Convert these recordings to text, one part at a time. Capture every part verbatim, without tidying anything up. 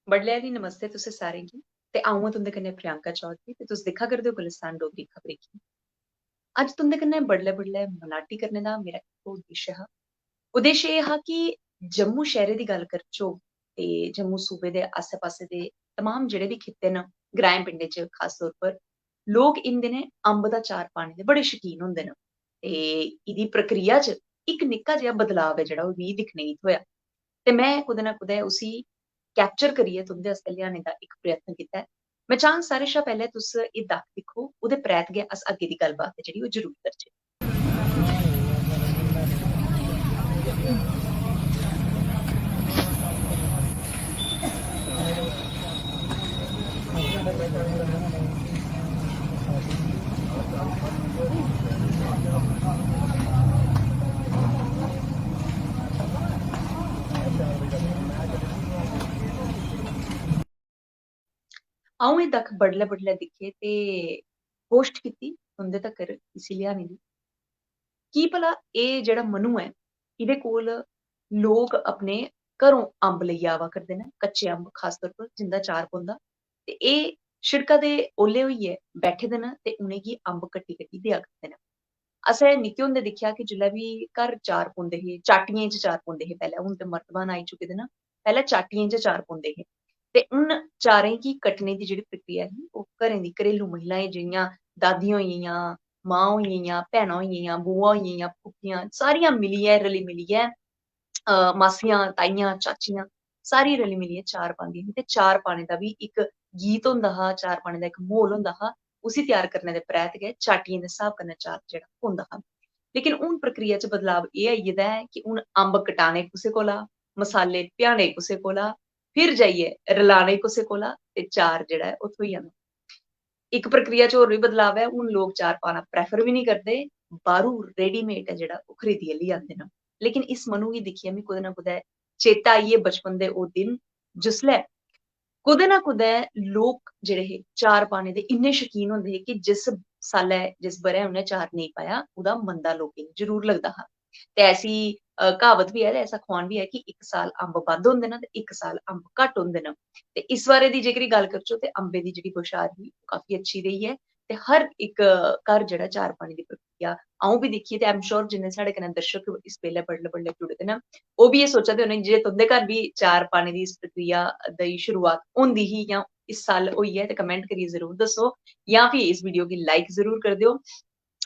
बडलै आह्ली नमस्ते तुसें सारें गी। ते अ'ऊं आं तुं'दे कन्नै प्रियंका चौधरी ते तुस दिक्खा करदे ओ गुलिस्तान डोगरी खबरें गी। अज्ज तुं'दे कन्नै बडलै बडलै मलाटी करने दा मेरा इक उद्देश्य हा। उद्देश्य एह् हा कि जम्मू शैह्रे दी गल्ल करचो ते जम्मू सूबे दे आस्सै पास्सै दे तमाम जेह्ड़े बी खित्ते न, ग्राएं पिंडें च खास तौर पर, लोक इन दिनें अम्ब दा चार पाने दे बड़े शकीन होंदे न। ते इ'दी प्रक्रिया च इक निक्का जेहा बदलाव ऐ जेह्ड़ा ओह् मिगी दिक्खने गी थ्होएआ। ते में कुतै ना कुतै उसी कैप्चर करियै तुं'दे आस्तै लेआने दा इक प्रयत्न कीता ऐ। में चाह्ङ सारें शा पैह्लें तुस एह् दक्ख दिक्खो, ओह्दे परैंत गै अस अग्गें दी गल्लबात ऐ जेह्ड़ी ओह् जरूर करचै। अ'ऊं एह् दक्ख बडलै बडलै दिक्खे ते कोश्ट कीती तुं'दे तक्कर इसी लेआने दी। की भला एह् जेह्ड़ा मनु ऐ, एह्दे कोल लोक अपने घरों अम्ब लेइयै आवा करदे न, कच्चे अम्ब खास तौर पर जिं'दा चार पौंदा, ते एह् शिड़का दे ओले होइयै बैठे दे न ते उ'नेंगी अम्ब कट्टी कट्टी देआ करदे न। असें निक्के होंदे दिक्खेआ कि जिसलै बी घर चार पौंदे हे, चाटियें च चार पौंदे हे पैह्लें, हून ते मर्तबान आई चुके दे न, पैह्लें चाटियें च चार पौंदे हे। ते उन चारें गी कट्टने दी जेह्ड़ी प्रक्रिया ही, ओह् घरें दी घरेलू महिलाएं, जि'यां दादियां होई गेइयां, मां होई गेइयां, भैनां होई गेइयां, बुआं होई गेइयां, फुफ्फियां, सारियां मिलियै, रली मिलियै, अ, मासियां, ताइयां, चाचियां, सारियां रली मिलियै चार पांदियां हियां। ते चार पाने दा बी इक गीत होंदा हा, चार पाने दा इक म्हौल होंदा हा। उसी त्यार करने दे परैंत गै चाटियें दे स्हाब कन्नै चार जेह्ड़ा पौंदा हा। लेकिन हून प्रक्रिया च बदलाव एह् आई गेदा ऐ कि हून अम्ब कटाने कुसै कोला, मसाले प्याने कुसै कोला, फिर जाइयै रलाने कुसै कोला ते चार जेह्ड़ा ऐ ओह् थ्होई जंदा। इक प्रक्रिया च होर बी बदलाव ऐ, हून लोक चार पाना प्रेफर बी निं करदे, बाह्रू रेडीमेड ऐ जेह्ड़ा ओह् खरीदियै लेई आंदे न। लेकिन इस मनु गी दिक्खियै मिगी कुतै ना कुतै चेता आई गे बचपन दे ओह् दिन, जिसलै कुतै ना कुतै लोक जेह्ड़े हे चार पाने दे इन्ने शकीन होंदे हे कि जिस सालै, जिस ब'रै उ'नें चार नेईं पाया, ओह्दा मंदा लोकें गी जरूर लगदा हा। ते ऐसी, अ, क्हावत बी ऐ ते ऐसा खुआन बी ऐ कि इक साल अम्ब बद्ध होंदे न ते इक साल अम्ब घट्ट होंदे न। ते इस बारे दी जेकर गल्ल करचै ते अम्बे दी जेह्ड़ी बौछार ही, ओह् काफी अच्छी रेही ऐ। ते हर इक घर जेह्ड़ा चार पाने दी प्रक्रिया, अ'ऊं बी दिक्खी ते I'm sure जिन्ने साढ़े कन्नै दर्शक इस बेल्लै बडलै बडलै जुड़े दे न, ओह् बी एह् सोचा दे होने जे तुं'दे घर बी चार पाने दी इस प्रक्रिया दी शुरुआत होंदी ही जां इस साल होई ऐ, ते कमेंट करियै जरूर दस्सो, जां फ्ही इस वीडियो गी लाइक जरूर करी देओ।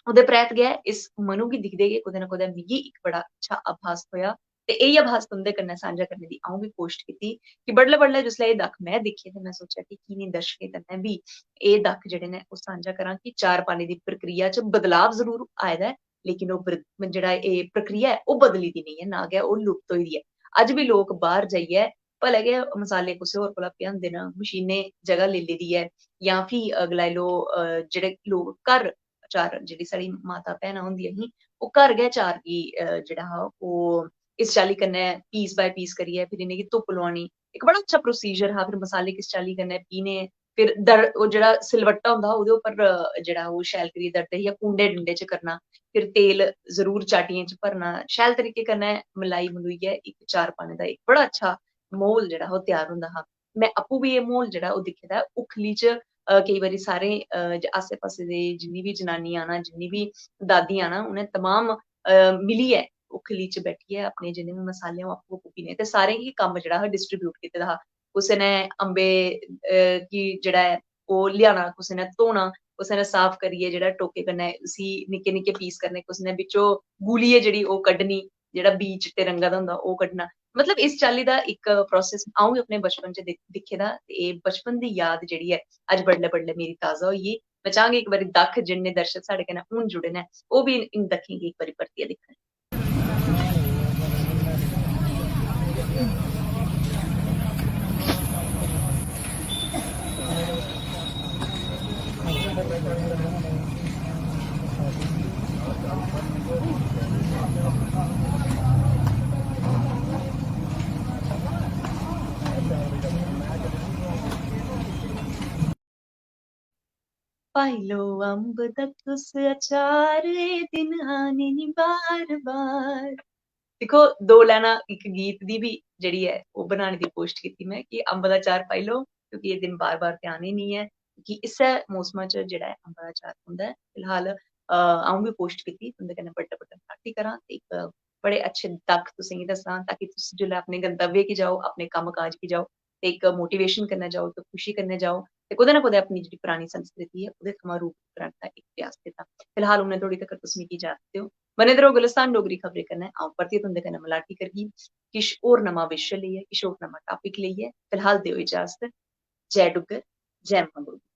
ओह्दे परैंत गै इस मनु गी दिखदे गै कुतै ना कुतै मिगी इक बड़ा अच्छा आभास थ्होएआ। ते एह् आभास तुं'दे कन्नै सांझा करने दी अ'ऊं बी कोशट कीती कि बडलै बडलै जिसलै एह् दक्ख में दिक्खे ते में सोचेआ कि की निं दर्शकें कन्नै बी एह् दक्ख जेह्ड़े न ओह् सांझा करां कि चार पाने दी प्रक्रिया च बदलाव जरूर आए दा ऐ, लेकिन ओह् प्र-, जेह्ड़ा एह् प्रक्रिया ऐ ओह् बदली दी नेईं ऐ, ना गै ओह् लुप्त होई दी ऐ। अज्ज बी लोक बाह्र जाइयै भले गै मसाले कुसै होर कोला पिहांदे न, मशीनें जगह लेई लेदी ऐ, जां फ्ही, अ, गलाई लैओ, अ, जेह्ड़े लोक घर चार, जेह्ड़ी साढ़ी माता भैनां होंदियां ही, ओह् घर गै चार गी, अ, जेह्ड़ा हा ओह् इस चाल्ली कन्नै piece by piece करियै फिर इ'नेंगी धुप्प लोआनी। इक बड़ा अच्छा procedure हा, फिर मसाले किस चाल्ली कन्नै पीह्ने, फिर दर-, ओह् जेह्ड़ा सिलवट्टा होंदा हा, ओह्दे उप्पर, अ, जेह्ड़ा ओह् शैल करियै दरदे जां कूंडे डंडे च करना, फिर तेल जरूर चाटियें च भरना, शैल तरीके कन्नै मलाई मलुइयै इक चार पाने दा इक बड़ा अच्छा म्हौल जेह्ड़ा हा ओह् त्यार होंदा हा। में आपूं बी एह् म्हौल जेह्ड़ा ओह् दिक्खे दा ऐ। उखली च, अ, केईं बारी सारे, अ, ज-, आस्सै पास्सै दे जिन्नी बी जनानियां न, जिन्नी बी दादियां न, उ'नें तमाम, अ, मिलियै उखली च बैठियै अपने जिन्ने बी मसाले ओह् आपूं आपूं पीह्ने ते सारें गी कम्म जेह्ड़ा हा distribute कीते दा हा। कुसै ने अम्बे, अ, गी जेह्ड़ा ऐ ओह् लेआना, कुसै ने धोना, कुसै ने साफ करियै जेह्ड़ा टोके कन्नै उसी निक्के निक्के piece करने, कुसै ने बिच्चों गुलियै जेह्ड़ी ओह् कड्ढनी, जेह्ड़ा बीऽ चिट्टे रंगा दा होंदा ओह् कड्ढना। मतलब इस चाल्ली दा इक process अ'ऊं बी अपने बचपन च दिक-, दिक्खे दा, ते एह् बचपन दी याद जेह्ड़ी ऐ अज्ज बडलै बडलै मेरी ताजा होई गेई। में चाह्ङ इक बारी दक्ख जिन्ने दर्शक साढ़े कन्नै हून जुड़े न ओह् बी इन, इन दक्खें गी इक बारी परतियै दिक्खन। पाई लो अम्ब दा तुस अचार, एह् दिन आने नी बार-बार। दिक्खो, दो लाइनां इक गीत दी बी जेह्ड़ी ऐ, ओह् बनाने दी कोशश कीती में कि अम्ब दा चार पाई लैओ, क्योंकि एह् दिन बार-बार ते आने निं ऐ, कि इस्सै मौसमा च जेह्ड़ा ऐ, अम्ब दा चार पौंदा ऐ। फिलहाल, अ, अ'ऊं बी कोशश कीती तुं'दे कन्नै बड्डा-बड्डा मलाटी करां ते इक बड़े अच्छे दक्ख तुसें गी दस्सां, ताकि तुस जिसलै अपने गंतव्य गी जाओ, अपने कम्म-काज गी जाओ, ते इक motivation कन्नै जाओ, इक खुशी कन्नै जाओ, ते कुतै ना कुतै अपनी जेह्ड़ी परानी संस्कृति ऐ, ओह्दे थमां रूप ग्रंथ दा इक प्रयास कीता। फिलहाल उन्ने धोड़ी तगर तुस मिगी इजाजत देओ। बने दे रहो गुलिस्तान डोगरी खबरें कन्नै। अ'ऊं परतियै तुं'दे कन्नै मलाटी करगी किश होर नमां विशे लेइयै, किश होर नमां topic लेइयै। फिलहाल देओ इजाजत। जय डुग्गर, जय मां डोगरी।